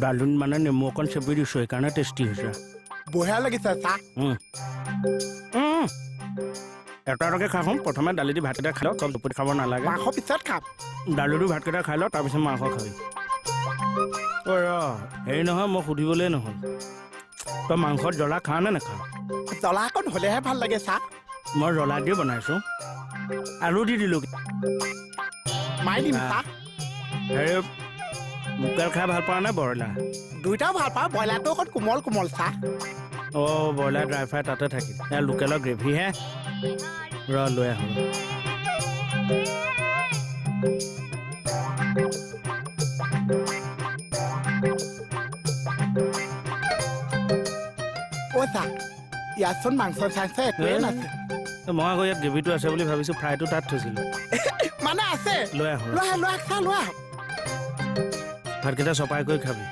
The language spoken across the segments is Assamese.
দালিত মানে নেমু অকণ চেপি দিছোঁ, সেইকাৰণে টেষ্টি হৈছে। বঢ়িয়া লাগিছে চাহ। উম। উম। এটা এটাকে খাচোন। প্ৰথমে দালি দি ভাতকেইটা খাই ল, চব দুপতি খাব নালাগে। মাংস পিছত খাম। দালি দি ভাতকেইটা খাই ল, তাৰপিছত মাংস খাবি। ঐ ৰ, হেৰি নহয়, মই সুধিবলৈয়ে নহ'ল, তই মাংসত জ্বলা খা নে নাখা? জ্বলা অকণ হ'লেহে ভাল লাগে চাহ। মই জ্বলা দি বনাইছোঁ, আলু দি দিলোঁ। মাৰি দিম চাহ। হেৰি, লোকেল খাই ভাল পাৱ নে ব্ৰইলাৰ? দুইটাও ভাল পাওঁ, ব্ৰইলাৰটো অকণ কোমল কোমল চাহ। অঁ, ব্ৰইলাৰ ড্ৰাই ফ্ৰাই তাতে থাকিল, এয়া লোকেলৰ গ্ৰেভিহে। ৰ, লৈ আহোঁ। অ' চাহ, ইয়াতচোন মাংস চাংস একোৱেই নাছে। মই আকৌ ইয়াত গ্ৰেভিটো আছে বুলি ভাবিছোঁ, ফ্ৰাইটো তাত থৈছিলোঁ। মানে আছে। লৈ আহোঁ। লৈ আহ, লৈ আহ চাহ, লৈ আহ। ভাতকেইটা চপাই কৰি খাবি।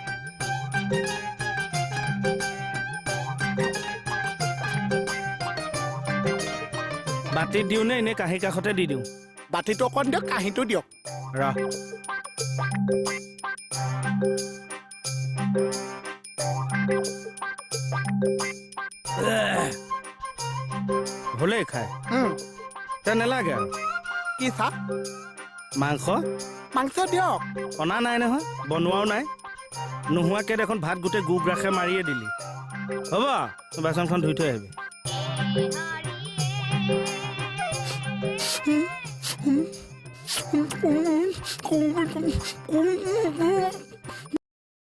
বাতিত দিওঁ নে এনেই কাঁহী কাষতে দি দিওঁ? বাতিটো অকণ দিয়ক, কাঁহীটো দিয়ক। ৰ। হ'লেই খাই। তে নেলাগে আৰু। কি চাহ? মাংস। মাংস দিয়ক। অনা নাই নহয়, বনোৱাও নাই। নোহোৱাকৈ দেখোন ভাত গোটেই গু গ্ৰাসে মাৰিয়ে দিলি। হ'ব, বাচনখন ধুই থৈ আহিবি।